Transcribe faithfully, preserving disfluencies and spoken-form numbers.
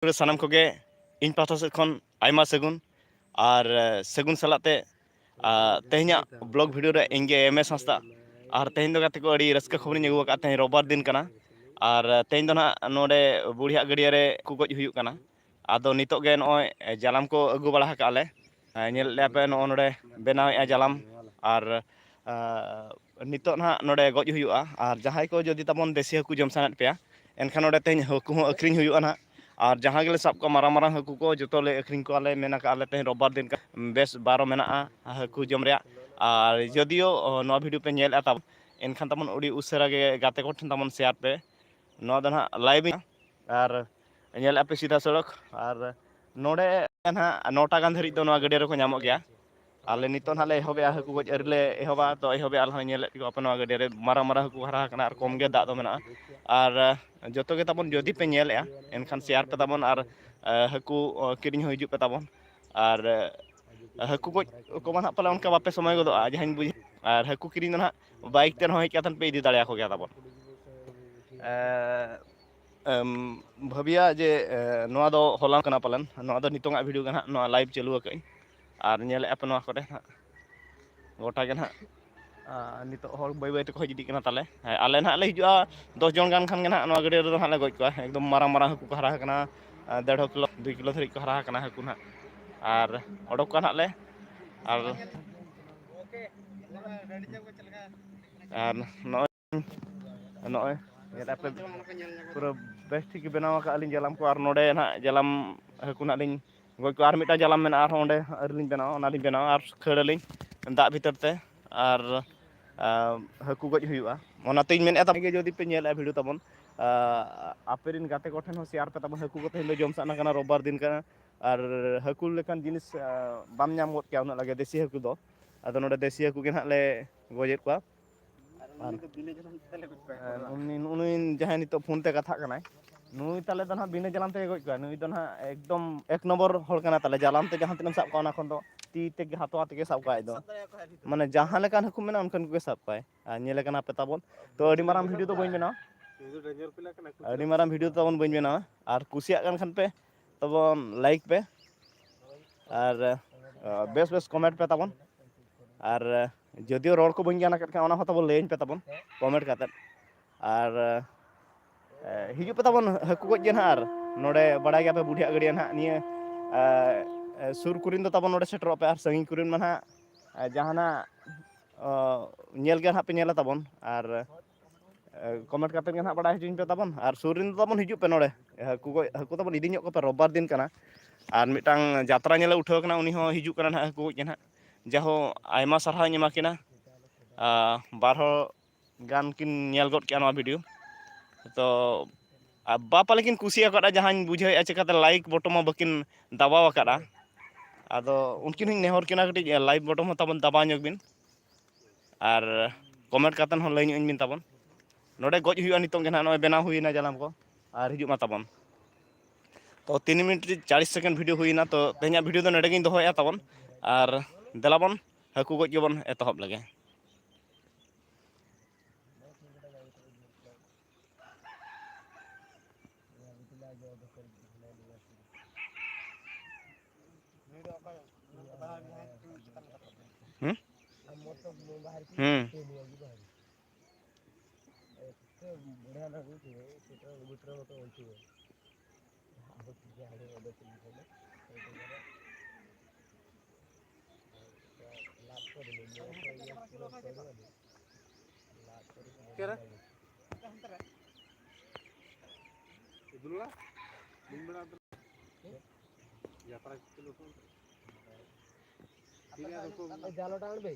ᱥᱟᱱᱟᱢ ᱠᱚᱜᱮ ᱤᱧ ᱯᱟᱦᱴᱟ ᱥᱮᱫ ᱠᱷᱚᱱ ᱟᱭᱢᱟ ᱥᱟᱹᱜᱩᱱ᱾ ᱟᱨ ᱥᱟᱹᱜᱩᱱ ᱥᱟᱞᱟᱜ ᱛᱮ ᱛᱮᱦᱮᱧᱟᱜ ᱵᱞᱚᱜ ᱵᱷᱤᱰᱤᱭᱳ ᱨᱮ ᱤᱧ ᱜᱮ ᱮᱢ ᱮ ᱦᱟᱸᱥᱫᱟ᱾ ᱟᱨ ᱛᱮᱦᱮᱧ ᱫᱚ ᱜᱟᱛᱮ ᱠᱚ ᱟᱹᱰᱤ ᱨᱟᱹᱥᱠᱟᱹ ᱠᱷᱚᱵᱚᱨᱤᱧ ᱟᱹᱜᱩ ᱟᱠᱟᱫᱼᱟ, ᱛᱮᱦᱮᱧ ᱨᱚᱵᱤᱵᱟᱨ ᱫᱤᱱ ᱠᱟᱱᱟ᱾ ᱟᱨ ᱛᱮᱦᱮᱧ ᱫᱚ ᱱᱟᱦᱟᱜ ᱱᱚᱰᱮ ᱵᱩᱲᱦᱤᱭᱟᱜ ᱜᱟᱹᱰᱭᱟᱹ ᱨᱮ ᱦᱟᱹᱠᱩ ᱜᱚᱡ ᱦᱩᱭᱩᱜ ᱠᱟᱱᱟ᱾ ᱟᱫᱚ ᱱᱤᱛᱚᱜ ᱜᱮ ᱱᱚᱜᱼᱚᱭ ᱡᱟᱞᱟᱢ ᱠᱚ ᱟᱹᱜᱩ ᱵᱟᱲᱟ ᱟᱠᱟᱫᱼᱟ ᱞᱮ᱾ ᱧᱮᱞᱮᱫ ᱞᱮᱭᱟ ᱯᱮ ᱱᱚᱜᱼᱚ ᱱᱚᱰᱮ ᱵᱮᱱᱟᱣᱮᱫᱼᱟ ᱡᱟᱞᱟᱢ᱾ ᱟᱨ ᱱᱤᱛᱚᱜ ᱱᱟᱦᱟᱜ ᱱᱚᱰᱮ ᱜᱚᱡ ᱦᱩᱭᱩᱜᱼᱟ᱾ ᱟᱨ ᱡᱟᱦᱟᱸᱭ ᱠᱚ ᱡᱩᱫᱤ ᱛᱟᱵᱚᱱ ᱫᱮᱥᱤ ᱦᱟᱹᱠᱩ ᱡᱚᱢ ᱥᱟᱱᱟᱭᱮᱫ ᱯᱮᱭᱟ, ᱮᱱᱠᱷᱟᱱ ᱱᱚᱰᱮ ᱛᱮᱦᱮᱧ ᱦᱟᱹᱠᱩ ᱦᱚᱸ ᱟᱹᱠᱷᱨᱤᱧ ᱦᱩᱭᱩᱜᱼᱟ ᱱᱟᱦᱟᱜ᱾ ᱟᱨ ᱡᱟᱦᱟᱸ ᱜᱮᱞᱮ ᱥᱟᱵ ᱠᱚᱣᱟ ᱢᱟᱨᱟᱝ ᱢᱟᱨᱟᱝ ᱦᱟᱹᱠᱩ ᱠᱚ ᱡᱚᱛᱚ ᱞᱮ ᱟᱹᱠᱷᱨᱤᱧ ᱠᱚᱣᱟ ᱞᱮ, ᱢᱮᱱ ᱟᱠᱟᱫᱼᱟ ᱞᱮ ᱛᱮᱦᱮᱧ ᱨᱚᱵᱤᱵᱟᱨ ᱫᱤᱱ ᱠᱟᱱᱟ, ᱵᱮᱥ ᱵᱟᱨᱚ ᱢᱮᱱᱟᱜᱼᱟ ᱦᱟᱹᱠᱩ ᱡᱚᱢ ᱨᱮᱭᱟᱜ᱾ ᱟᱨ ᱡᱚᱫᱤᱭᱳ ᱱᱚᱣᱟ ᱵᱷᱤᱰᱤᱭᱳ ᱯᱮ ᱧᱮᱞᱮᱫᱼᱟ ᱛᱟᱵᱚᱱ, ᱮᱱᱠᱷᱟᱱ ᱛᱟᱵᱚᱱ ᱟᱹᱰᱤ ᱩᱥᱟᱹᱨᱟ ᱜᱮ ᱜᱟᱛᱮ ᱠᱚ ᱴᱷᱮᱱ ᱛᱟᱵᱚᱱ ᱥᱮᱭᱟᱨ ᱯᱮ᱾ ᱱᱚᱣᱟ ᱫᱚ ᱱᱟᱦᱟᱜ ᱞᱟᱭᱤᱵᱷ ᱟᱨ ᱧᱮᱞᱮᱫᱼᱟ ᱯᱮ ᱥᱤᱫᱷᱟ ᱥᱚᱲᱚᱠ᱾ ᱟᱨ ᱱᱚᱰᱮ ᱱᱟᱦᱟᱜ ᱱᱚᱴᱟ ᱜᱟᱱ ᱫᱷᱟᱹᱨᱤᱡ ᱫᱚ ᱱᱚᱣᱟ ᱜᱟᱹᱰᱭᱟᱹ ᱨᱮᱠᱚ ᱧᱟᱢᱚᱜ ᱜᱮᱭᱟ᱾ ᱟᱞᱮ ᱱᱤᱛᱚᱜ ᱱᱟᱦᱟᱜ ᱞᱮ ᱮᱦᱚᱵᱮᱜᱼᱟ, ᱦᱟᱹᱠᱩ ᱜᱚᱡ ᱟᱹᱣᱨᱤ ᱞᱮ ᱮᱦᱚᱵᱟ, ᱛᱚ ᱮᱦᱚᱵᱮᱜᱼᱟ ᱞᱮ ᱦᱟᱸᱜ᱾ ᱧᱮᱞᱮᱫ ᱠᱚᱣᱟ ᱯᱮ ᱱᱚᱣᱟ ᱜᱟᱹᱰᱭᱟᱹ ᱨᱮ ᱢᱟᱨᱟᱝ ᱢᱟᱨᱟᱝ ᱦᱟᱹᱠᱩ ᱠᱚ ᱦᱟᱨᱟ ᱟᱠᱟᱱᱟ ᱟᱨ ᱠᱚᱢ ᱜᱮ ᱫᱟᱜ ᱫᱚ ᱢᱮᱱᱟᱜᱼᱟ᱾ ᱟᱨ ᱡᱚᱛᱚ ᱜᱮ ᱛᱟᱵᱚᱱ ᱡᱩᱫᱤ ᱯᱮ ᱧᱮᱞᱮᱜᱼᱟ, ᱮᱱᱠᱷᱟᱱ ᱥᱮᱭᱟᱨ ᱯᱮ ᱛᱟᱵᱚᱱ ᱟᱨ ᱦᱟᱹᱠᱩ ᱠᱤᱨᱤᱧ ᱦᱚᱸ ᱦᱤᱡᱩᱜ ᱯᱮ ᱛᱟᱵᱚᱱ᱾ ᱟᱨ ᱦᱟᱹᱠᱩ ᱜᱚᱡ ᱠᱚᱢᱟ ᱱᱟᱦᱟᱜ ᱯᱟᱞᱮ ᱚᱱᱠᱟ ᱵᱟᱯᱮ ᱥᱚᱢᱚᱭ ᱜᱚᱫᱚᱜᱼᱟ, ᱡᱟᱦᱟᱸᱧ ᱵᱩᱡᱽ᱾ ᱟᱨ ᱦᱟᱹᱠᱩ ᱠᱤᱨᱤᱧ ᱫᱚ ᱱᱟᱦᱟᱜ ᱵᱟᱭᱤᱠ ᱛᱮ ᱨᱮᱦᱚᱸ ᱦᱮᱡ ᱠᱟᱛᱮᱫ ᱯᱮ ᱤᱫᱤ ᱫᱟᱲᱮᱭᱟᱠᱚ ᱜᱮᱭᱟ ᱛᱟᱵᱚᱱ᱾ ᱮ, ᱮᱢ, ᱵᱷᱟᱹᱵᱤᱭᱟ ᱡᱮ, ᱮ, ᱱᱚᱣᱟ ᱫᱚ ᱦᱚᱞᱟ ᱠᱟᱱᱟ ᱯᱟᱞᱮᱱ, ᱱᱚᱣᱟ ᱫᱚ ᱱᱤᱛᱚᱝᱟᱜ ᱵᱷᱤᱰᱤᱭᱳ ᱠᱟᱱᱟ ᱱᱟᱦᱟᱜ, ᱱᱚᱣᱟ ᱞᱟᱭᱤᱵᱷ ᱪᱟᱹᱞᱩ ᱟᱠᱟᱫᱟᱹᱧ᱾ ᱟᱨ ᱧᱮᱞᱮᱫᱼᱟ ᱯᱮ ᱱᱚᱣᱟ ᱠᱚᱨᱮ ᱱᱟᱦᱟᱜ ᱜᱚᱴᱟ ᱜᱮ ᱱᱟᱦᱟᱜ, ᱟ, ᱱᱤᱛᱚᱜ ᱦᱚᱲ ᱵᱟᱹᱭ ᱵᱟᱹᱭ ᱛᱮᱠᱚ ᱦᱮᱡ ᱤᱫᱤᱜ ᱠᱟᱱᱟ ᱛᱟᱞᱮ᱾ ᱦᱮᱸ, ᱟᱞᱮ ᱱᱟᱦᱟᱜ ᱞᱮ ᱦᱤᱡᱩᱜᱼᱟ ᱫᱚᱥ ᱡᱚᱱ ᱜᱟᱱ ᱠᱷᱟᱱ ᱜᱮ ᱱᱟᱦᱟᱜ ᱱᱚᱣᱟ ᱜᱟᱹᱰᱭᱟᱹ ᱨᱮᱫᱚ ᱱᱟᱦᱟᱜ ᱞᱮ ᱜᱚᱡ ᱠᱚᱣᱟ᱾ ᱮᱠᱫᱚᱢ ᱢᱟᱨᱟᱝ ᱢᱟᱨᱟᱝ ᱦᱟᱹᱠᱩ ᱠᱚ ᱦᱟᱨᱟ ᱟᱠᱟᱱᱟ, ᱟ, ᱰᱮᱲᱦᱚ ᱠᱤᱞᱳ, ᱫᱩᱭ ᱠᱤᱞᱳ ᱫᱷᱟᱹᱨᱤᱡ ᱠᱚ ᱦᱟᱨᱟ ᱟᱠᱟᱱᱟ ᱦᱟᱹᱠᱩ ᱱᱟᱦᱟᱜ᱾ ᱟᱨ ᱚᱰᱚᱠ ᱠᱚᱣᱟ ᱱᱟᱦᱟᱜ ᱞᱮ᱾ ᱟᱨ, ᱟᱨ ᱱᱚᱜᱼᱚᱭ ᱱᱚᱜᱼᱚᱭ ᱧᱮᱞ ᱟᱯᱮ, ᱯᱩᱨᱟᱹ ᱵᱮᱥ ᱴᱷᱤᱠ ᱜᱮ ᱵᱮᱱᱟᱣ ᱟᱠᱟᱫ ᱞᱤᱧ ᱡᱟᱞᱟᱢ ᱠᱚ᱾ ᱟᱨ ᱱᱚᱰᱮ ᱱᱟᱦᱟᱜ ᱡᱟᱞᱟᱢ ᱦᱟᱹᱠᱩ ᱱᱟᱦᱟᱜ ᱞᱤᱧ ᱜᱚᱡ ᱠᱚᱣᱟ᱾ ᱟᱨ ᱢᱤᱫᱴᱟᱝ ᱡᱟᱞᱟᱢ ᱢᱮᱱᱟᱜᱼᱟ, ᱟᱨᱦᱚᱸ ᱚᱸᱰᱮ ᱟᱹᱣᱨᱤ ᱞᱤᱧ ᱵᱮᱱᱟᱣᱟ, ᱚᱱᱟ ᱞᱤᱧ ᱵᱮᱱᱟᱣᱟ ᱟᱨ ᱠᱷᱟᱹᱲ ᱟᱹᱞᱤᱧ ᱫᱟᱜ ᱵᱷᱤᱛᱟᱹᱨ ᱛᱮ᱾ ᱟᱨ, ᱟᱨ ᱦᱟᱹᱠᱩ ᱜᱚᱡ ᱦᱩᱭᱩᱜᱼᱟ᱾ ᱚᱱᱟᱛᱮᱧ ᱢᱮᱱᱮᱫᱼᱟ, ᱛᱟᱵᱚᱱ ᱜᱮ ᱡᱩᱫᱤ ᱯᱮ ᱧᱮᱞᱮᱫᱼᱟ ᱵᱷᱤᱰᱤᱭᱳ ᱛᱟᱵᱚᱱ, ᱟᱨ ᱟᱯᱮ ᱨᱮᱱ ᱜᱟᱛᱮ ᱠᱚᱴᱷᱮᱱ ᱦᱚᱸ ᱥᱮᱭᱟᱨ ᱯᱮ ᱛᱟᱵᱚᱱ, ᱦᱟᱹᱠᱩ ᱠᱚ ᱛᱮᱦᱮᱧ ᱫᱚ ᱡᱚᱢ ᱥᱟᱱᱟ ᱠᱟᱱᱟ, ᱨᱳᱵᱵᱟᱨ ᱫᱤᱱ ᱠᱟᱱᱟ᱾ ᱟᱨ ᱦᱟᱹᱠᱩ ᱞᱮᱠᱟᱱ ᱡᱤᱱᱤᱥ, ᱟᱨ ᱵᱟᱢ ᱧᱟᱢ ᱜᱚᱫ ᱠᱮᱭᱟ ᱩᱱᱟᱹᱜ ᱞᱟᱜᱮ ᱫᱮᱥᱤ ᱦᱟᱹᱠᱩ ᱫᱚ᱾ ᱟᱫᱚ ᱱᱚᱰᱮ ᱫᱮᱥᱤ ᱦᱟᱹᱠᱩ ᱜᱮ ᱱᱟᱦᱟᱜ ᱞᱮ ᱜᱚᱡᱮᱫ ᱠᱚᱣᱟ᱾ ᱟᱨ ᱩᱱᱤ ᱫᱚ ᱵᱤᱱᱟᱹ ᱡᱟᱞᱟᱢ ᱛᱮᱞᱮ ᱜᱚᱡ ᱠᱚᱣᱟ᱾ ᱦᱮᱸ, ᱩᱱᱤ, ᱩᱱᱤ ᱡᱟᱦᱟᱸᱭ ᱱᱤᱛᱚᱜ ᱯᱷᱳᱱ ᱛᱮ ᱠᱟᱛᱷᱟᱜ ᱠᱟᱱᱟᱭ, ᱱᱩᱭ ᱛᱟᱞᱮ ᱫᱚ ᱱᱟᱦᱟᱜ ᱵᱤᱱᱟᱹ ᱡᱟᱞᱟᱢ ᱛᱮᱜᱮ ᱜᱚᱡ ᱠᱚᱣᱟ᱾ ᱱᱩᱭ ᱫᱚ ᱱᱟᱦᱟᱜ ᱮᱠᱫᱚᱢ ᱮᱠ ᱱᱚᱢᱵᱚᱨ ᱦᱚᱲ ᱠᱟᱱᱟ ᱛᱟᱞᱮ᱾ ᱡᱟᱞᱟᱢ ᱛᱮ ᱡᱟᱦᱟᱸ ᱛᱤᱱᱟᱹᱜ ᱮᱢ ᱥᱟᱵ ᱠᱚᱣᱟ, ᱚᱱᱟ ᱠᱷᱚᱱ ᱫᱚ ᱛᱤ ᱛᱮᱜᱮ, ᱦᱟᱛᱣᱟ ᱛᱮᱜᱮ ᱥᱟᱵ ᱠᱚᱣᱟ ᱟᱡ ᱫᱚ᱾ ᱥᱟᱵ ᱫᱟᱲᱮᱭᱟᱠᱚᱣᱟ ᱟᱹᱰᱤ ᱢᱟᱱᱮ ᱡᱟᱦᱟᱸ ᱞᱮᱠᱟᱱ ᱦᱟᱹᱠᱩ ᱢᱮᱱᱟᱜᱼᱟ, ᱚᱱᱠᱟᱱ ᱠᱚᱜᱮ ᱥᱟᱵ ᱠᱚᱣᱟᱭ᱾ ᱟᱨ ᱧᱮᱞᱮ ᱠᱟᱱᱟ ᱯᱮ ᱛᱟᱵᱚᱱ᱾ ᱛᱚ ᱟᱹᱰᱤ ᱢᱟᱨᱟᱝ ᱵᱷᱤᱰᱤᱭᱳ ᱫᱚ ᱵᱟᱹᱧ ᱵᱮᱱᱟᱣᱟ᱾ ᱟᱹᱰᱤ ᱢᱟᱨᱟᱝ ᱵᱷᱤᱰᱤᱭᱳ ᱛᱟᱵᱚᱱ ᱵᱟᱹᱧ ᱵᱮᱱᱟᱣᱟ᱾ ᱟᱨ ᱠᱩᱥᱤᱭᱟᱜ ᱠᱟᱱ ᱠᱷᱟᱱ ᱯᱮ ᱛᱟᱵᱚᱱ ᱞᱟᱭᱤᱠ ᱯᱮ, ᱟᱨ ᱵᱮᱥ ᱵᱮᱥ ᱠᱚᱢᱮᱱᱴ ᱯᱮ ᱛᱟᱵᱚᱱ᱾ ᱟᱨ ᱡᱚᱫᱤᱭᱳ ᱨᱚᱲ ᱠᱚ ᱵᱟᱹᱧ ᱜᱟᱱ ᱟᱠᱟᱫ ᱠᱷᱟᱱ, ᱚᱱᱟ ᱦᱚᱸ ᱛᱟᱵᱚᱱ ᱞᱟᱹᱭᱟᱹᱧ ᱯᱮ ᱛᱟᱵᱚᱱ ᱠᱚᱢᱮᱱᱴ ᱠᱟᱛᱮᱫ᱾ ᱟᱨ ᱦᱤᱡᱩᱜ ᱯᱮ ᱛᱟᱵᱚᱱ ᱦᱟᱹᱠᱩ ᱜᱚᱡ ᱜᱮ ᱱᱟᱦᱟᱜ᱾ ᱟᱨ ᱱᱚᱰᱮ ᱵᱟᱲᱟᱭ ᱜᱮᱭᱟᱯᱮ ᱵᱩᱰᱷᱤᱭᱟᱜ ᱜᱟᱹᱰᱭᱟᱹ ᱱᱟᱦᱟᱜ ᱱᱤᱭᱟᱹ ᱥᱩᱨ ᱠᱚᱨᱮᱱ ᱫᱚ ᱛᱟᱵᱚᱱ ᱱᱚᱰᱮ ᱥᱮᱴᱮᱨᱚᱜ ᱯᱮ, ᱟᱨ ᱥᱟᱺᱜᱤᱧ ᱠᱚᱨᱮᱱ ᱢᱟ ᱱᱟᱦᱟᱜ ᱡᱟᱦᱟᱱᱟᱜ ᱧᱮᱞ ᱜᱮ ᱱᱟᱦᱟᱜ ᱯᱮ ᱧᱮᱞᱟ ᱛᱟᱵᱚᱱ᱾ ᱟᱨ ᱠᱚᱢᱮᱱᱴ ᱠᱟᱛᱮᱫ ᱜᱮ ᱱᱟᱦᱟᱜ ᱵᱟᱲᱟᱭ ᱦᱚᱪᱚᱧ ᱯᱮ ᱛᱟᱵᱚᱱ᱾ ᱟᱨ ᱥᱩᱨ ᱨᱮᱱ ᱫᱚ ᱛᱟᱵᱚᱱ ᱦᱤᱡᱩᱜ ᱯᱮ ᱱᱚᱰᱮ, ᱦᱟᱹᱠᱩ ᱜᱚᱡ, ᱦᱟᱹᱠᱩ ᱛᱟᱵᱚᱱ ᱤᱫᱤ ᱧᱚᱜ ᱠᱚᱯᱮ᱾ ᱨᱳᱵᱵᱟᱨ ᱫᱤᱱ ᱠᱟᱱᱟ, ᱟᱨ ᱢᱤᱫᱴᱟᱝ ᱡᱟᱛᱨᱟ ᱧᱮᱞᱮ ᱩᱴᱷᱟᱹᱣ ᱠᱟᱱᱟ, ᱩᱱᱤ ᱦᱚᱸ ᱦᱤᱡᱩᱜ ᱠᱟᱱᱟ ᱱᱟᱦᱟᱜ ᱦᱟᱹᱠᱩ ᱜᱚᱡ ᱜᱮ ᱱᱟᱦᱟᱜ᱾ ᱡᱟᱦᱳ, ᱟᱭᱢᱟ ᱥᱟᱨᱦᱟᱣᱤᱧ ᱮᱢᱟ ᱠᱤᱱᱟ᱾ ᱟᱨ ᱵᱟᱨ ᱦᱚᱲ ᱜᱟᱱ ᱠᱤᱱ ᱧᱮᱞ ᱜᱚᱫ ᱠᱮᱜᱼᱟ ᱱᱚᱣᱟ ᱵᱷᱤᱰᱤᱭᱳ᱾ ᱛᱚ ᱟᱨ ᱵᱟ ᱯᱟᱞᱮ ᱠᱤᱱ ᱠᱩᱥᱤ ᱟᱠᱟᱫᱼᱟ, ᱡᱟᱦᱟᱸᱧ ᱵᱩᱡᱷᱟᱹᱣᱮᱫᱼᱟ, ᱪᱤᱠᱟᱹᱛᱮ ᱞᱟᱭᱤᱠ ᱵᱚᱴᱚᱢ ᱦᱚᱸ ᱵᱟᱹᱠᱤᱱ ᱫᱟᱵᱟᱣ ᱟᱠᱟᱫᱼᱟ᱾ ᱟᱫᱚ ᱩᱱᱠᱤᱱ ᱦᱚᱸᱧ ᱱᱮᱦᱚᱨ ᱠᱤᱱᱟ, ᱠᱟᱹᱴᱤᱡ ᱞᱟᱭᱤᱠ ᱵᱚᱴᱚᱢ ᱦᱚᱸ ᱛᱟᱵᱚᱱ ᱫᱟᱵᱟᱣ ᱧᱚᱜ ᱵᱤᱱ, ᱟᱨ ᱠᱚᱢᱮᱱᱴ ᱠᱟᱛᱮᱫ ᱦᱚᱸ ᱞᱟᱹᱭ ᱧᱚᱜ ᱟᱹᱧ ᱵᱤᱱ ᱛᱟᱵᱚᱱ᱾ ᱱᱚᱰᱮ ᱜᱚᱡ ᱦᱩᱭᱩᱜᱼᱟ ᱱᱤᱛᱚᱝ ᱜᱮ ᱱᱟᱦᱟᱜ, ᱱᱚᱜᱼᱚᱭ ᱵᱮᱱᱟᱣ ᱦᱩᱭᱱᱟ ᱡᱟᱞᱟᱢ ᱠᱚ, ᱟᱨ ᱦᱤᱡᱩᱜ ᱢᱟ ᱛᱟᱵᱚᱱ᱾ ᱛᱚ ᱛᱤᱱ ᱢᱤᱱᱤᱴ ᱪᱟᱞᱤᱥ ᱥᱮᱠᱮᱱᱰ ᱵᱷᱤᱰᱤᱭᱳ ᱦᱩᱭᱱᱟ᱾ ᱛᱚ ᱛᱮᱦᱮᱧᱟᱜ ᱵᱷᱤᱰᱤᱭᱳ ᱫᱚ ᱱᱚᱰᱮ ᱜᱤᱧ ᱫᱚᱦᱚᱭᱮᱫᱼᱟ ᱛᱟᱵᱚᱱ, ᱟᱨ ᱫᱮᱞᱟ ᱵᱚᱱ ᱦᱟᱹᱠᱩ ᱜᱚᱡ ᱜᱮᱵᱚᱱ ᱮᱛᱚᱦᱚᱵ ᱞᱮᱜᱮ᱾ ᱦᱩᱸ? ᱦᱩᱸ᱾ ᱡᱟᱞᱚᱴ ᱟᱬᱵᱮ᱾